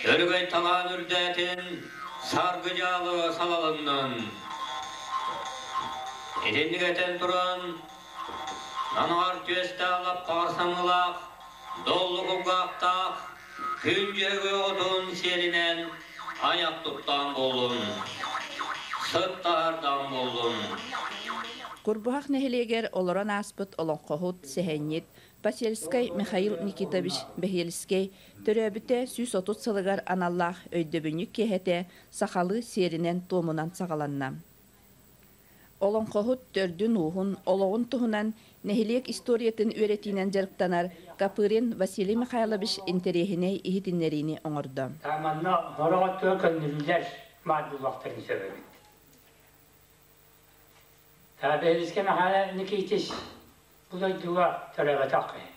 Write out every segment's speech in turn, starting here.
Өрөгөй талаан үрдээтин, саргы дьаалы салалыннын. Итинник этэн туран, анаҕар түөстээх лаппаҕар самыылаах, доллу кулгаахтаах, күн дьөһөгөй оҕотун сиэлинэн айах туттаан буоллун, сыт таһардаан буоллун. Курбуһах нэһилиэгэр олорон ааспыт олоҥхоһут, сэһэнньит Посельскай Михаил Никитович Бэһиэлискэй төрөөбүтэ 130 сылыгар аналлаах өйдөбүнньүк киэһэтэ сахалыы сиэринэн-туомунан саҕаланна. Олоҥхоһут төрдүн-ууһун, олоҕун туһунан нэһилиэк историятын үөрэтиинэн дьарыктанар Копырин Василий Михайлович интэриэһинэй иһитиннэриини оҥордо. Манна сорох өттүгэр көннөрүүлэр баар буолуохтарын сөп эбит. Бэһилискэ Михаил Никитич бу дойдуга төрөөбөтөх киһи.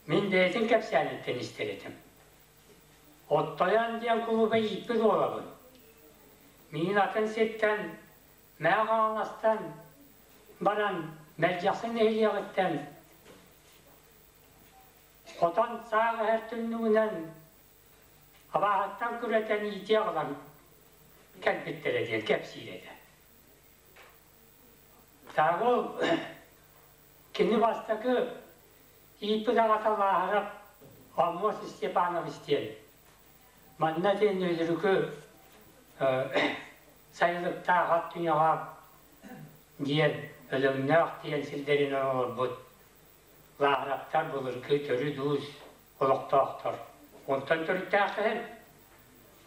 Мин бэйэтин кэпсээниттэн истэр этим. Оттойон диэн кулууба ииппит уолабын. Миин атын сиртэн, Мэҥэ Хаҥаластан баран Мэлдьэхси нэһилиэгиттэн хотон саах эһэр түннүгүнэн абааһыттан күрэтэн иитиэх ылан кэлбиттэрэ диэн кэпсиир этэ. Таах ол кини бастакы ииппит аҕата Лааһарап Аммос Степанович диэн манна диэн Нөдүрүкү сайылыктаах ат түнэҕэ диэн Өлөҥнөөх диэн сирдэринэн олорбут Лааһараптар былыргы төрүт уус олохтоохтор. Онтон төрүттээххин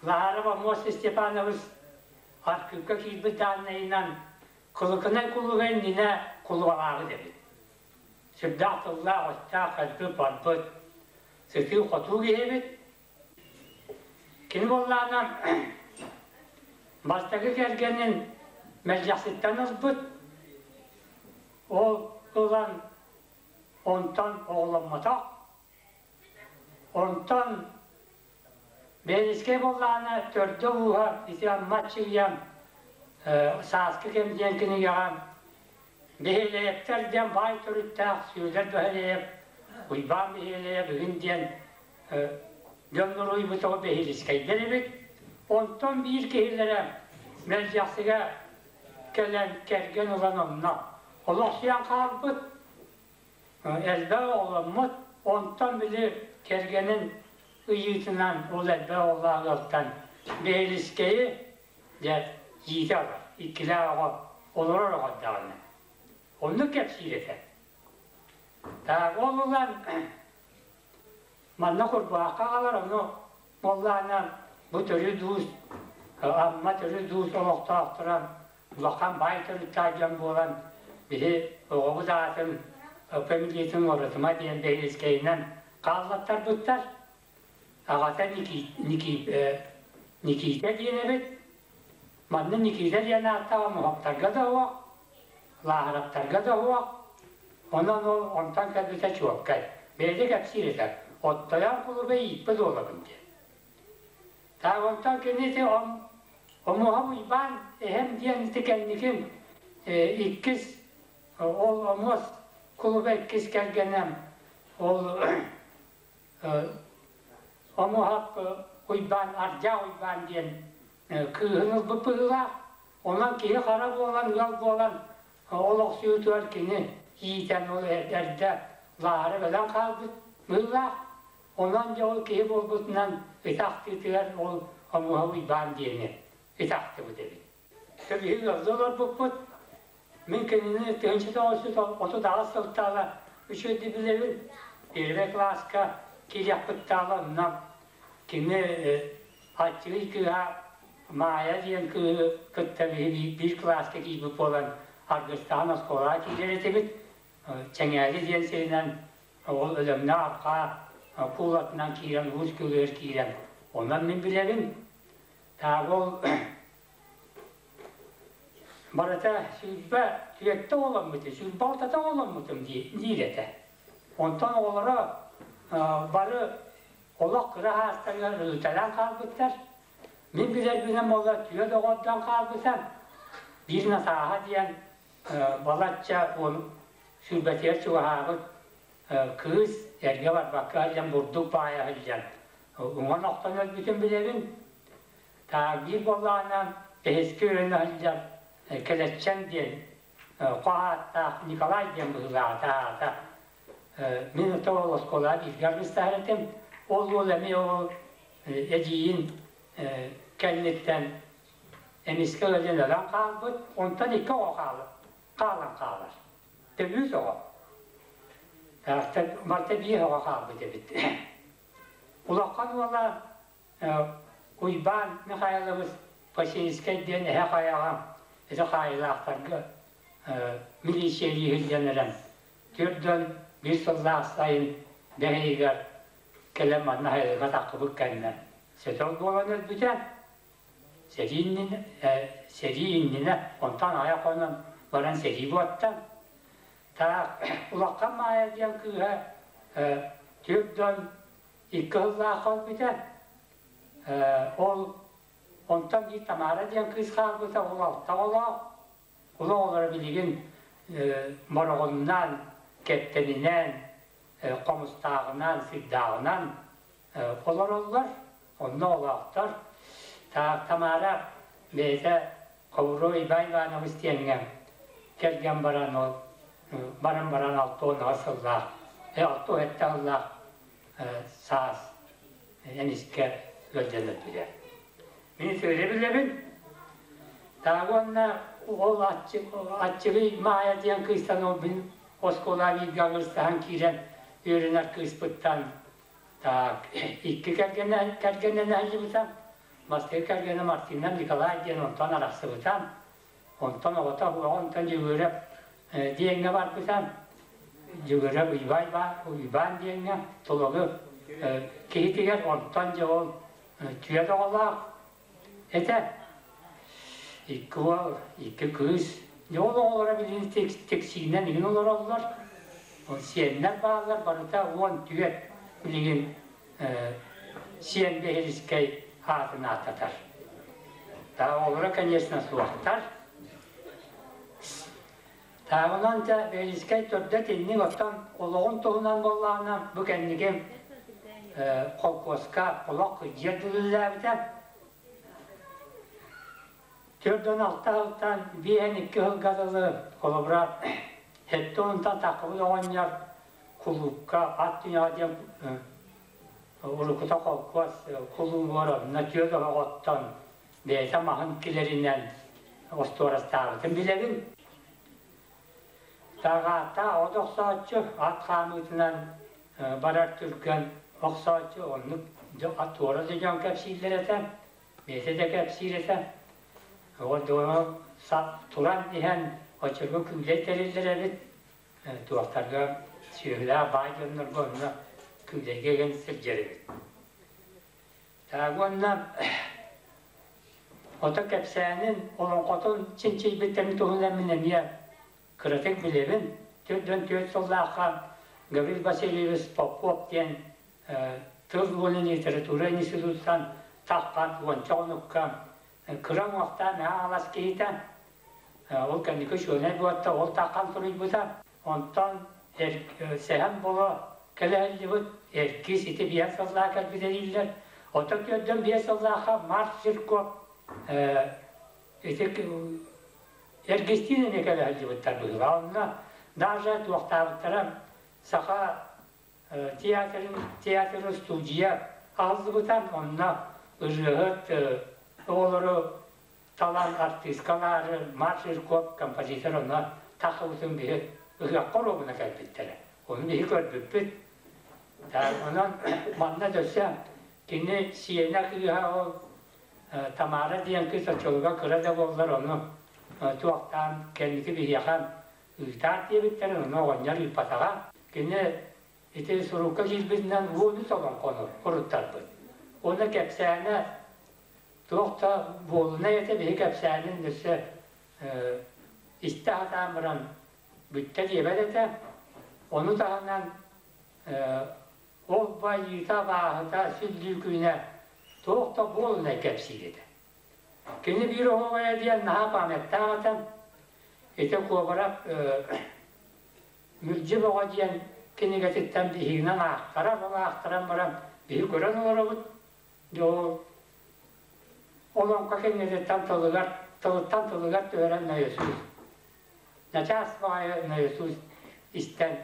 Лаарап Аммос Степанович архыыпка киирбит дааннайынан Кылыкынай кулуга иннинэ кулубалаабыт эбит. Сүрдээх тыллаах-өстөөх кэлбит-барбыт, сытыы-хотуу киһи эбит. Кини буоллаҕына бастакы кэргэнин Мэлдьэхситтэн ылбыт. Ол ылан онтон оҕоломмотох. Онтон Бээлискэй буоллаҕына төрдө-ууһа ити Амма Аччыгыйа Сааскы кэм диэн кинигэҕэ Бэһиэлэйэптэр диэн баай төрүттээх Сүөдэр Бэһэлэйэп, Уйбаан Бэһиэлэйэп үһүн диэн дьоннору уйбутоҕу Бэһиэлискэйдэр эбит. Онтон биир киһилэрэ Мэлдьэхсигэ кэлэн кэргэн ылан онно олохсуйан хаалбыт. Элбэх оҕоломмут, онтон били кэргэнин ыйыытынан ол элбэх оҕолоох ыалтан Бэһилискэйи дьэ иитэ ылар, иккилээх оҕо олорор оҕо даҕаны. Оннук кэпсиир этэ. Так ол ылан манна Курбаахха аҕалар, ону буоллаҕына бу төрүт уус Амма төрүт уус олохтоохторо улахан баай төрүттээх дьон буолан биһи оҕобут аатын фамилиятын уларытыма диэн бэһиэскэйинэн хааллаттарбыттар. Аҕата Никита диэн эбит. Манна Никита диэн ааттаах омуһахтарга да суох, Лааһараптарга да суох. Онон ол онтон кэлбитэ чуолкай. Бэйэтэ кэпсиир этэ, оттойон кулуба ииппит уолабын диэн. Так онтон кини ити Омуһа Уйбаан эһэм диэн ити кэнникин иккис ол Омуос кулуба иккис кэргэнэ ол Омуһап Уйбаан Ардьаа Уйбаан диэн кыыһын ылбыт быһыылаах. Онон киһи хара буолан ыал буолан олохсуйуутугар кини иитэн ол эрдэ Лаара өлөн хаалбыт быһыылаах. Онон дьэ ол киһи буолбутунан ытахтыытыгар ол Омуһа Уйбаан диэни ытахтыбыт эбит. Биһиги ыаллыы олорбуппут. Мин кинини 1938 сылтаала үчүгэйдик билэбин. Первый кылааска киириэхпиттаала онно кини аччыгый кыыһа Маайа диэн кыыһы кытта биһиги биир кылааска киирбит буолан аргыстаан оскуолаҕа киирэр этибит. Чэҥээли диэн сиринэн ол Өлөмнө арҕаа куулатынан киирэн уус күлүгэр киирэн онон мин билэбин. Таах ол барыта 24-тэ оҕоломмутум, 26-та оҕоломмутум диир этэ. Онтон оҕолоро бары олох кыра саастарыгар өлүтэлээн хаалбыттар. Мин билэрбинэн буолла түөрт оҕоттон хаалбыта. Биир Натааһа диэн балачча уон сүүрбэтигэр чугаһаабыт кыыс эргэ барбакка сылдьан бурдук баайа сылдьан. Уҥан охтон өлбүтүн билэбин. Таагиир буоллаҕына бэһискэ үөрэнэ сылдьар Кэлэччэн диэн хоһааттаах Николай диэн быһыылааҕа аата. Мин ото ол оскуолаҕа бииргэ аргыстаһар этим. Ол уол эмиэ ол эдьиийин кэнниттэн эмискэ ыалдьан өлөн хаалбыт. Онтон икки оҕо хаалан хаалар. Төбүүс оҕо. Барыта биир оҕо хаалбыт эбит. Улахан уола Уйбаан Михайлович Посельскай диэн эһэ хайаҕа ити хаайыылаахтарга милициялии сылдьан эрэн 41 сыллаах сайын бэһигэр кэлэн манна айылҕа таххыбыт кэннэ сөтөл буолан өлбүтэ. Сэрии иннинэ, сэрии иннинэ онтон айах хонон баран сэрии буоттан. Таах Улахан Маайа диэн кыыһа 42 сыллаах өлбүтэ. Ол онтон биир Тамара диэн кыыс хаалбыта, ол алта оҕолоох. Ол оҕолоро билигин Мороҕуннаан, Кэптэнинээн, Хомустааҕынаан, Сыйдааҕынан олороллор. Онно олоохтор. Тамара бэйэтэ Ховро Иван Иванович диэҥҥэ кэргэн баран ол баран баран 68 сыллаах, 67 сыллаах саас эмискэ ыалдьан өлбүтэ. Мин сыыры билэбин. Тааҕы уонна ол аччыгый Маайа диэн кыыстан ол мин оскуола бииргэ аҕыстаһан киирэн үөрэнэр кыыспыттан так икки кэргэнэ кэргэннэнэ сылдьыбыта. Бастакы кэргэнэ Мартина Николай диэн онтон арахсыбыта. Онтон оҕото онтон Дьөгүөрэп диэҥҥэ барбыта. Дьөгүөрэп Уйбай Уйбаан диэҥҥэ Тулугу киһитигэр онтон дьэ ол түөрт оҕолоох этэ. Икки уол, икки кыыс. Дьэ ол оҕолоро билигин тиксиинэн игин олороллор. Ол сиэннэр бааллар барыта 14 билигин сиэн Бэһилискэй аатын ааттатар. Оҕолоро, конечно, суохтар. Тааҕынан да Бэһилискэй төрдө итинник оттон олоҕун туһунан буоллаҕына бу кэнники холкуоска олох кырдьыар дылыллаабыта. 46 сылтан 52 сылга дылы холобура сэттэ уонтан таххыбыт оҕонньор кулуупка ат түнэҕэ диэн уруккута холкуос кулуубугар онно түөрт оһоҕоттон бэйэтэ маһын килэринэн остуорастаабытын билэбин. Таҕаата от охсооччу, ат хаамыытынан барар түргэн охсооччу, оннук туора да дьон кэпсииллэр этэ, бэйэтэ да кэпсиир этэ. Ол туран иһэн оччолорго күүлэй тэриллэр эбит, туохтарга сүөһүлээх баай дьоннорго онно күүлэйгэ гэн сылдьар эбит. Уонна ото кэпсээнин, олоҥхотун чинчийбиттэрин туһунан мин эмиэ кыратык билэбин. 44 сыллаахха Гаврил Васильевич Попов диэн тыл уонна литература институтуттан таххан уонча хонукка кыра уҥуохтаах наһаа алас киһитэ. Ол кэнники учуонай буолта, ол таххан суруйбута. Онтон Сэһэн Боло кэлэһиллибит эргис ити биэс сыллаах кэлбитэ дииллэр. Оттон түөрдэн биэс сыллаахха Марк Жирков ити эргистиин эмиэ кэлэһиллибиттэр быһыылаах. Онно даже туохтаабыттара саха театрын театрын студия аһыллыбыта. Онно ырыаһыт оҕолору талан артыыскалаары Марк Жирков композитор онно тахыбытын биһи ыһыахха оруобуна кэлбиттэрэ. Ону биһи көрбүппүт. Онон манна дөссө кини сиэнэ кыыһа ол Тамара диэн кыыс оччолорго кыра да буоллар ону туохтаан кэнники биһиэхэ ыытаар диэбиттэрин ону оҕонньор ыыппатаҕа. Кини ити сурукка киирбитинэн 13 олоҥхону уруттарбыт. Уонна кэпсээнэ туох да буолунай этэ биһи кэпсээнин өссө истэ сатаан баран бүттэ диэбэт этэ. Ону таһынан ол байыыта абааһыта сүллүүкүнэ туох да буолунай кэпсиир этэ. Кини биир оһуобайа диэн наһаа памяттаах этэ. Ити Куобарап Мүлдьү Бөҕө диэн кинигэтиттэн биһигинэн аахтарар, ол аахтаран баран Биһи көрөн олоробут. Дьэ ол олоҥхо кэнниттэн тылыгар, тылыттан тылыгар түһэрэн нойосуус. Начаас баҕайы нойосуус истэн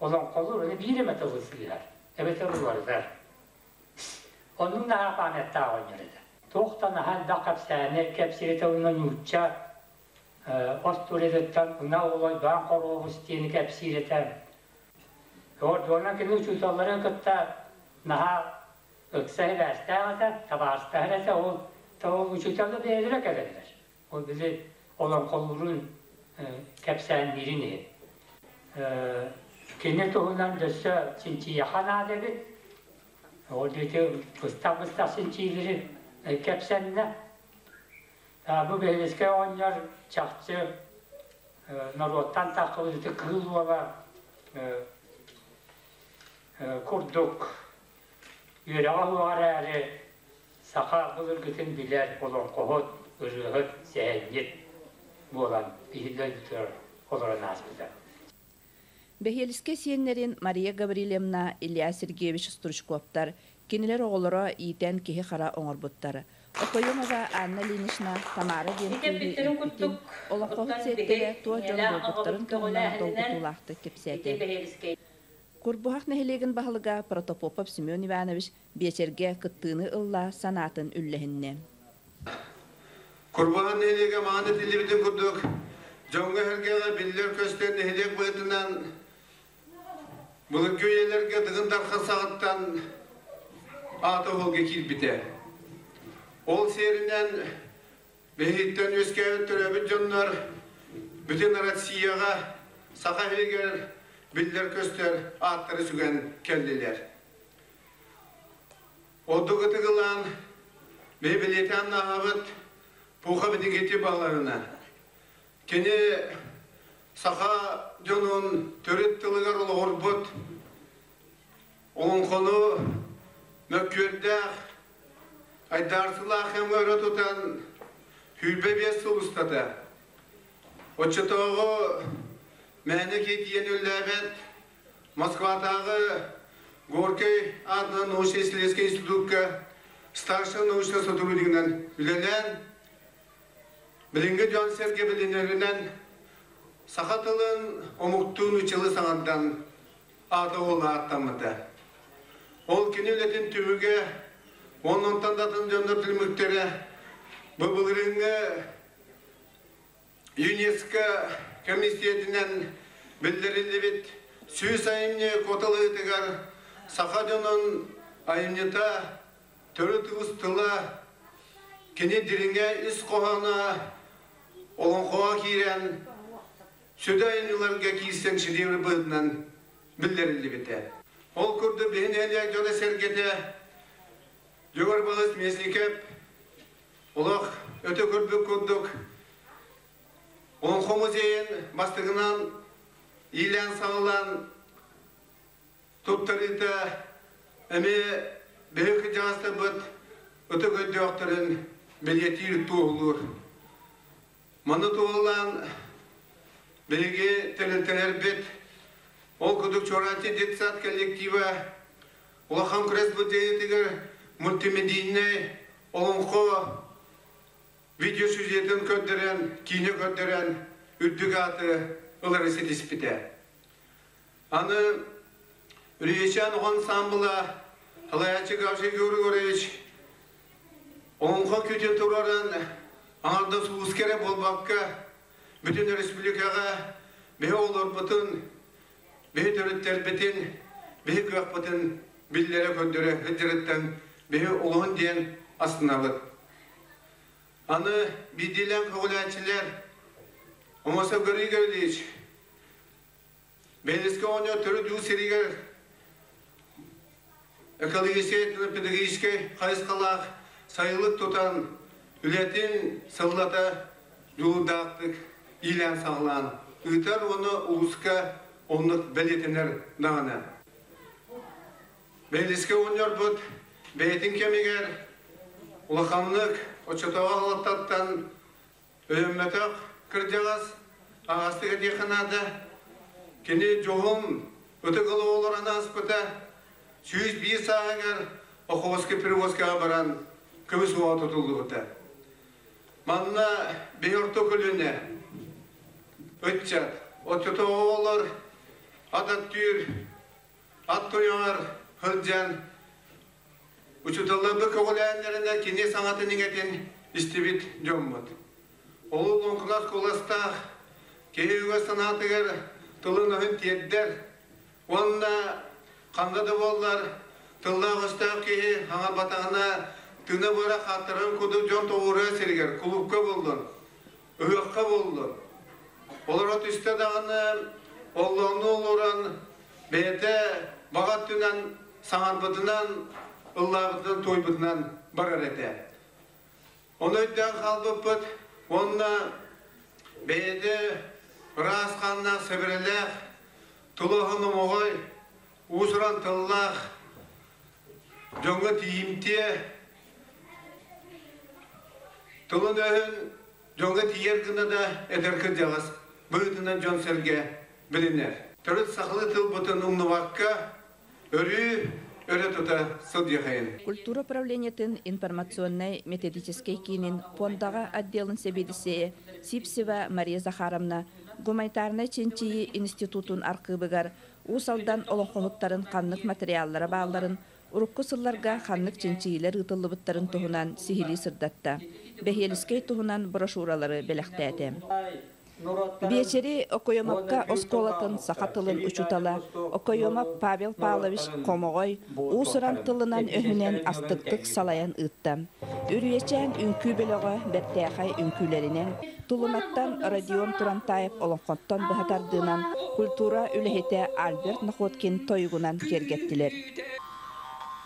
олоҥхолуур, аны биир эмэ тылы сыыһар, эбэтэр уларытар. Оннук наһаа памяттаах оҕонньор этэ. Туох да наһаа элбэх кэпсээни кэпсиирэ уонна нуучча остуоруйатыттан ынах олойбоон хоруобус диэни кэпсиир этэ. Ордугунан кини учууталларын кытта наһаа ыкса сибээстээх этэ, табаарыстаһар этэ. Ол, ол учууталлар бэйэлэрэ кэлэллэр. Ол били олоҥхолуурун кэпсээнниирин иһин. Кини туһунан өссө чинчийиэхэ наада эбит. Ол диэки быстах-быстах чинчиилэри кэпсэннэ. Бу Бэһилискэй оҕонньор чахчы норуоттан таххыбыт ити кыыл уола курдук үөрэҕэ суох эрээри саха былыргытын билэр олоҥхоһут, ырыаһыт, сэһэнньит буолан иһиллэн турар олорон ааспыта. Бэһиэлискэ сиэннэрин Мария Гаврильевна, Илья Сергеевич Стручковтар, кинилэр оҕолоро иитэн киһи-хара оҥорбуттар. Окоемова Анна Ильинична Тамара диэн Ити кыыһы эппиттэрин ииппитин, курдук, олоҥхоһут оттон сиэттэрэ биһи туох дьон ийэлээх аҕабыт буолбуттарын туһунан көҕүлээһининэн долгутуулаахтык ити кэпсээтэ. Бэһиэлискэй Курбуһах нэһилиэгин баһылыга Протопопов Семен Иванович биэчэргэ кыттыыны ылла, санаатын үллэһиннэ. Курбуһах нэһилиэгэ мааны этиллибитин курдук, дьоҥҥо-сэргэҕэ биллэр-көстөр нэһилиэк быһыытынан былыргы үйэлэргэ Дыгын Дархан саҕаттан аата уһулга киирбитэ. Ол сиэринэн биһиттэн үөскээбит төрөөбүт дьоннор бүтүн Россияҕа Саха сиригэр биллэр-көстөр ааттары сүгэн кэллилэр. Ордук ытыгылаан биһи бэлиэтээн ааһабыт Пуха Битигити баһыларына. Кини саха дьонун төрүт тылыгар олоҕурбут олоҥхону мөккүөрдээх, айдаарсылаах кэмҥэ өрө тутан 25 сыл устата оччотооҕу мээнэ киһи үллээбэт Москватааҕы Горькай аатынан научно-исследовательскай институкка старшай научнай сотруднигынан үлэлээн, билиҥҥи дьон-сэргэ билинэринэн саха тылын омуктуун училы саҥардан аата уола ааттаммыта. Ол кини үлэтин түмүгэ оннонтон да атын дьоннор түмүктэрэ бу былырыыҥҥы ЮНЕСКО комиссиятынан биллэриллибит 100 айымньы куоталаһыытыгар саха дьонун айымньыта төрүт уус тыла кини дириҥэ ис хоһооно олоҥхоҕо киирэн сүдү айымньыларга киирсэн шедевр быһыытынан биллэриллибитэ. Ол курдук биһи нэһилиэк дьоно-сэргэтэ Дьөгөр Балыс Местников олох өтө көрбүт курдук Олоҥхо музейын бастакынан иилээн-саҕалаан туттарыыта эмиэ биһиги кырдьаҕастарбыт ытык өйдөөхтөрүн бэлиэтиир туоһулуур. Маны туоһулаан биһиги тэрилтэлэрбит ол курдук Чуораанчы детсад коллектива улахан күрэс музейытыгар мультимедийнай олоҥхо видеосюжетын көрдөрөн, киинэ көрдөрөн үрдүк ааты ылары ситиспитэ. Аны Үрүйэчээн оҕо ансаамбыла салайааччы Гаврил Григорьевич олоҥхо күүтүн туруоран аҥардас улууска эрэ буолбакка бүтүн республикаҕа биһи оҕолорбутун, биһи төрүттэрбитин, биһи кыахпытын биллэрэ-көрдөрө сылдьарыттан биһи олуһун диэн астынабыт. Аны биирдиилээн көҕүлээччилэр Омосов Григорий Гаврильевич Бэлискэ оҕонньор төрүт уу сиригэр экологическай педагогическай хайысхалаах сайылык тутан үлэтин сыллата дьулуурдаахтык иилээн-саҕалаан ыытар уонна улууска оннук бэлиэтэнэр даҕаны. Бэлискэ оҕонньорбут бэйэтин кэмигэр улаханнык оччотооҕу аҕалаттартан Өйөммөтөх кырдьаҕас аҕастык этиэххэ наада. Кини дьоһун ытык олоҕу олорон ааспыта. 101 сааһыгар Охотскай перевозкаҕа баран көмүс уоҕа тутуллубута. Манна биһи орто көлүөнэ ыччат, оччотооҕу оҕолор ат аттүүр, ат туйаҕар сылдьан учууталларбыт көҕүлээннэринэ кини саҥатын иҥэтин истибит дьоммут. Ол лоҥкунас куоластаах киһи үгэс санаатыгар тылын-өһүн тиэрдэр уонна ханна да буоллар тыллаах-өстөөх киһи хаҥарбатаҕына тыына быара хааттарарын курдук дьон тоҕуоруйа сиригэр кулуупка буоллун, ыһыахха буоллун. Олоро түстэ даҕаны оллоону олорон бэйэтэ баҕа өттүнэн саҥарбытынан, ыллаабытынан, туойбутунан барар этэ. Ону өйдөөн хаалбыппыт уонна бэйэтэ ыраас хааннаах, сэбэрэлээх, тулаһын омоҕой, уус-уран тыллаах, дьоҥҥо тиийимтиэ, тылын-өһүн дьоҥҥо тиийэр гына да эдэр кырдьаҕас быһыытынан дьон-сэргэ билинэр. Төрүт сахалыы тылбытын умнубакка, өрүү өрө тута сылдьыахайын. Культура управлениетын информационнай методическай киинин пуондаҕа отделын сэбиэдиссэйэ Сипсева Мария Захаровна гуманитарнай чинчийии институтун архыыбыгар Уус Алдан олоҥхоһуттарын ханнык материаллара баалларын, урукку сылларга ханнык чинчийиилэр ыытыллыбыттарын туһунан сиһилии сырдатта, Бэһиэлискэй туһунан брошюралары бэлэхтээтэ. Биэчэри Окоемовка оскуолатын саха тылын учуутала Окоемов Павел Павлович хомоҕой, уус-уран тылынан-өһүнэн астыктык салайан ыытта. Үрүйэчээн үҥкүү бөлөҕө бэртээхэй үҥкүүлэринэн, Тулунаттан Родион Турантаев олоҥхоттон быһа тардыынан культура үлэһитэ Альберт Находкин тойугунан киэргэттилэр.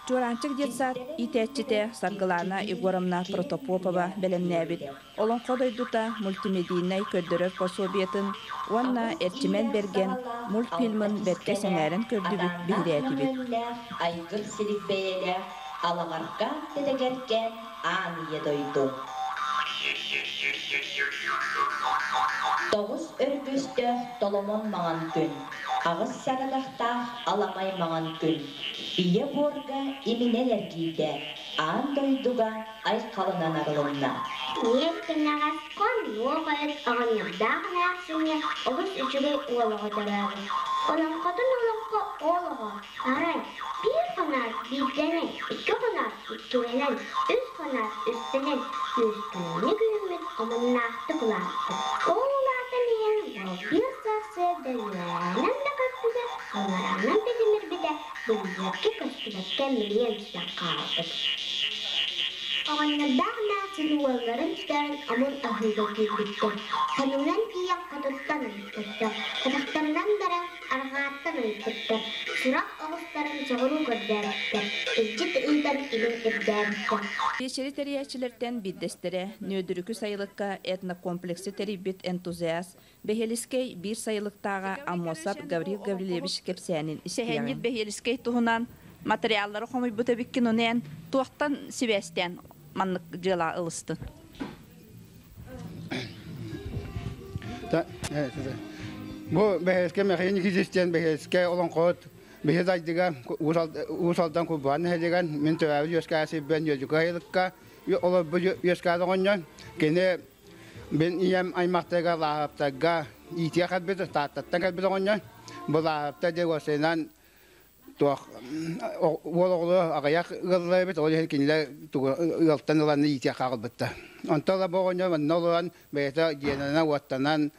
Чуораанчык детсад иитээччитэ Саргылаана Егоровна Протопопова бэлэмнээбит Олоҥхо дойдута мультимедийнай көрдөрөр пособиетын уонна Эрчимэн Бэргэн мультфильмын бэркэ сэҥээрэн көрдүбүт, биһирээтибит. Айгыр силик бэйэлээх алаҕарга тэтэгэркээн аан ийэ дойду. Тоҕус өргөстөөх толомон маҥан күн, аҕыс сарылахтаах аламай маҥан күн, ийэ буорга иминэн эргийдэ, аан дойдуга айхалынан арылынна. Ийэм кэнэҕэс хоннуо-хойут оҕонньордоох эмээхсиҥҥэ олус үчүгэй уол оҕо төрөөбүт. Олоҥхотун олоҥхо уол оҕо, арай, биир хоноот биирдэнэн, икки хоноот иккилэнэн, үс хоноот үстэнэн, үөскүнньүк үүммүт омуннаахтык улааппыт. Ол улаатан иһэн уол биир сарсыарда үөрээнэн да көппүтэ, аллараанан да тимирбитэ, биллибэккэ-көстүбэккэ мэлийэн сүтэн хаалбыт. Оҕонньордоох эмээхсин уолларын сүтэрэн омун аһыыга киирбиттэр. Хонуунан тиийэн хотуттан ыйыппыттар, атахтарынан баран арҕааттан ыйыппыттар, сурах оҕустарын соҕуруу көрдөөбүттэр, илдьит ыытан илин ирдээбиттэр. Биэчэри тэрийээччилэртэн биирдэстэрэ Нүөдүрүкү сайылыкка этнокомплексы тэрийбит энтузиаст Бэһиэлискэй биир сайылыктааҕа Аммосов Гаврил Гаврильевич кэпсээнин истиэҕиҥ. Сэһэнньит Бэһиэлискэй туһунан материаллары хомуйбут эбиккин ону эн туохтан сибээстээн маннык дьыала ылыстын? Бу Бэһиэлискэй Михаил Никитич диэн Бэһиэлискэй олоҥхоһут биһи дайдыга Уус Алдан Кулбаан нэһилиэгэр мин төрөөбүт үөскээ сирбэн Үөдүкэ сайылыкка олорбут үөскээ оҕонньор кини Мин ийэм аймахтарыгар Лааһаптарга иитиэх кэлбит, Тааттаттан кэлбит оҕонньор. Бу Лааһапта диэн уопсайынан туох уол оҕолоро аҕыйах ыаллар эбит, ол иһин кинилэр тугу ыалтан ылан иитиэх хаалбыттар. Онтон ыла бу оҕонньор манна олорон бэйэтэ дьиэлэнэн-уоттанан,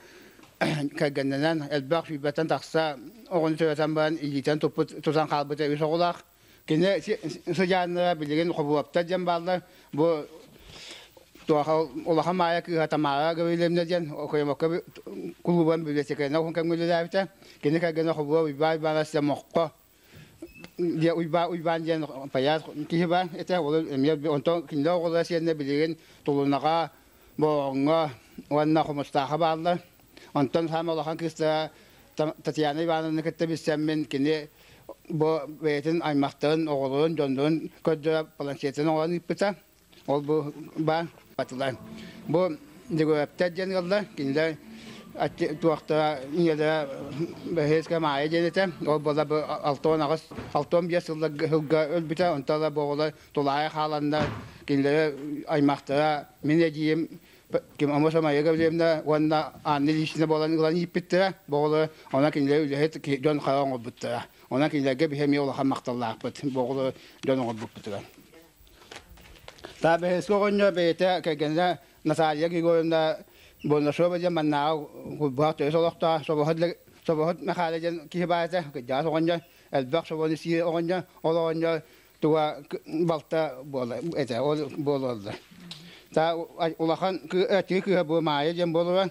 кэргэннэнэн элбэх сүүрбэттэн тахса оҕону төрөтөн баран илиитин туппут тутан хаалбыта үс оҕолоох. Кини сыдьааннара билигин Хобуоптар диэн бааллар. Бу улахан Маайа кыыһа Тамара Гаврильевна диэн Окоемовка кулуубан библиотекарынан уһун кэмҥэ үлэлээбитэ. Кини кэргэнэ Хобуо Уйбаан Уйбаанас диэн Моххо Уйбаа Уйбаан диэн паяр киһи баар этэ. Ол эмиэ онтон кинилэр оҕолоро сиэннэр билигин Тулунаҕа, Бороҕоҥҥо уонна Хомустаахха бааллар. Онтон саамай улахан кыыстара Татьяна Ивановна кытта билсэммин кини бу бэйэтин аймахтарын, оҕолорун, дьоннорун көрдөрө планшетын оҥорон ыыппыта. Ол бу баар батылар. Бу Дегоевтар диэн ыаллар, кинилэр Туохтара ийэлэрэ Бэһиэскэ Маайа диэн этэ. Ол буола бу 68 65 сылга өлбүтэ. Онтон ыла бу оҕолор тулаайах хааланнар, кинилэри аймахтара мин эдьиийим ким Омос Майя Гаврильевна уонна Анна Ильична буолан ылан ииппиттэрэ. Бу оҕолор онон кинилэри үлэһит дьон хара оҥорбуттара. Онон кинилэргэ биһи эмиэ улахан махталлаахпыт бу оҕолору дьон оҥорбуппутугар. Та Бэһиэскэ оҕонньор бэйэтэ кэргэнэ Наталья Григорьевна Бурнашова диэн маннааҕы кулбаах төһө олохтоох собоһут собоһут Михаила диэн киһи баар этэ, кырдьаҕас оҕонньор, элбэх собону сиир оҕонньор, ол оҕонньор туга балта буола этэ, ол буолуолла. Та улахан тыы кыыһа бу Маайа диэн буолуо.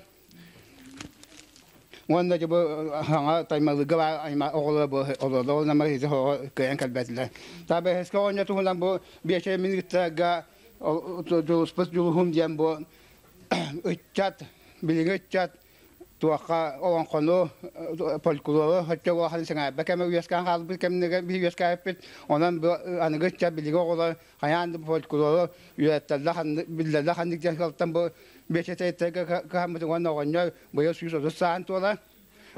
Уонна бу хаҥа таймалыга баар айма оҕолоро бу олордо ол намар ити оҕо кыайан кэлбэтилэр. Та бэһискэ оҕонньор туһунан бу биэчэ мин ыттарга дьулуспут дьулуһум диэн бу ыччат, билиҥҥи ыччат туохха олоҥхону, фольклору оччо улахан сэҥээрбэ кэмэ үөскээн хаалбыт кэмнэргэ биһи үөскээбиппит. Онон бу аныгы ыччат билиги оҕолор хайаан да фольклору үөрэттэллэр ханнык биллэллэр ханнык диэн сылтан бу биэчэтэйдэргэ кыһаммытын уонна оҕонньор быйыл 130 саан туолар.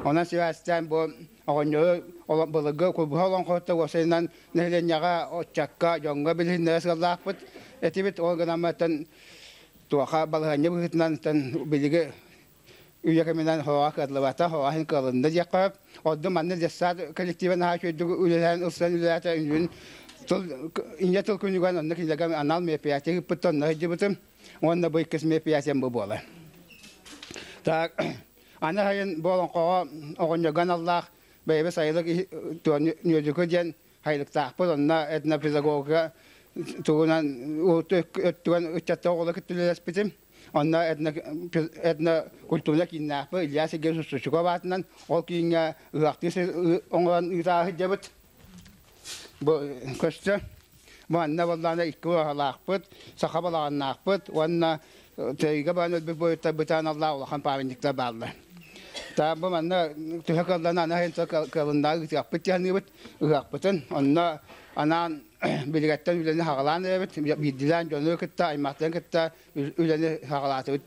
Онон сибээстээн бу оҕонньору былыргы кулбуһа олоҥхоһуттар уопсайынан нэһилиэнньэҕэ, оччакка, дьоҥҥо билиһиннэрэ сыаллаахпыт этибит. Ол гынан баран туоха балаһыанньа быһыытынан билиги үйэ кэминэн хоҕо кыаллыбата, хоҕо иһин кыалынна диэххэ сөп. Ордук манна детсад коллектива наһаа үчүгэйдик үлэлээн, ылсан үлэлээтэ үнүн тыл инньэ тыл күнүгэр онно кинилэргэ анал мероприятие ыыппыттар, онно сылдьыбытым. Уонна бу иккис мероприятием бу буолар. Так, аны сайын бу олоҥхоҕо оҕонньорго аналлаах бэйэбит сайылык Нүөдүкү диэн сайылыктаахпыт. Онно этнопедагогика тугунан өттүгэн ыччаттар оҕолор кытта үлэлэспитим. Онно этнокультурнай кииннээхпит Илья Сергеевич Сучуков аатынан ол кииҥҥэ ыһыахтыы оҥорон ыытаа сылдьабыт. Бу көстө. Манна буоллаҕына икки ураһалаахпыт, саха балаҕаннаахпыт уонна Тэйгэ баан өлбүт буойуттарбыт аналлаах улахан памятниктар бааллар. Та бу манна төһө кыаллан аны сайын кыалыннаа ыытыахпыт диэхныыбыт ыһыахпытын. Онно анаан билигэттэн үлэни хаҕалаан эрэбит. Биирдилээн дьону кытта, аймахтарын кытта үлэни хаҕалаатыбыт.